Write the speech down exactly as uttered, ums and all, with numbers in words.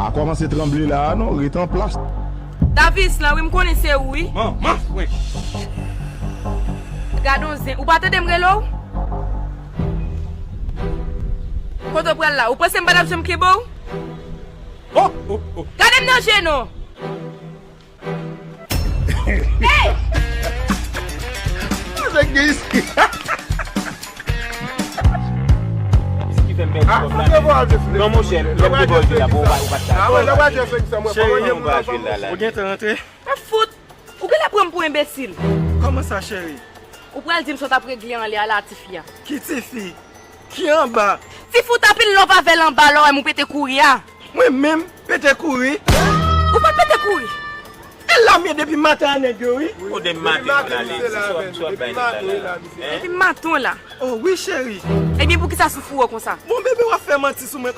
A kòmanse tranble la a non, ret an plas. Davis lan, wi, m konnen se ou, wi. Manman, wi. Gad on zen, ou pa tande m rele w? Kote w pral la? Ou panse m pa t ap janm kenbe w? Oh, oh, oh. Gade m nan je non. Hey! Mwen gen isi. Ki fè m pèdi kòb la. Non, monchè, lè m te ba w je la, bon, ou pa, ou pa t ka. Cheri, ou pa jwe la, la. Ou gentan rantre? Mwen fout! Ou genlè pran m pou enbesil. Kòman sa, cheri? Ou pral di m sa w t ap regle anlè a la, tifi a. Ki tifi? Ki anba? Tifi w t ap in love avè l anba lè w wè m ou pete kouri a. Mwen menm pete kouri? Ou pa t pete kouri. E la m ye depi maten a nèg yo, wi. Ou de maten w la, li di, sou ap, sou ap bay nèg la, la. Depi maten w la. Oh, wi, cheri. Ebyen, poukisa sou fou w konsa? Bon, bebe, w ap fè manti sou mwen.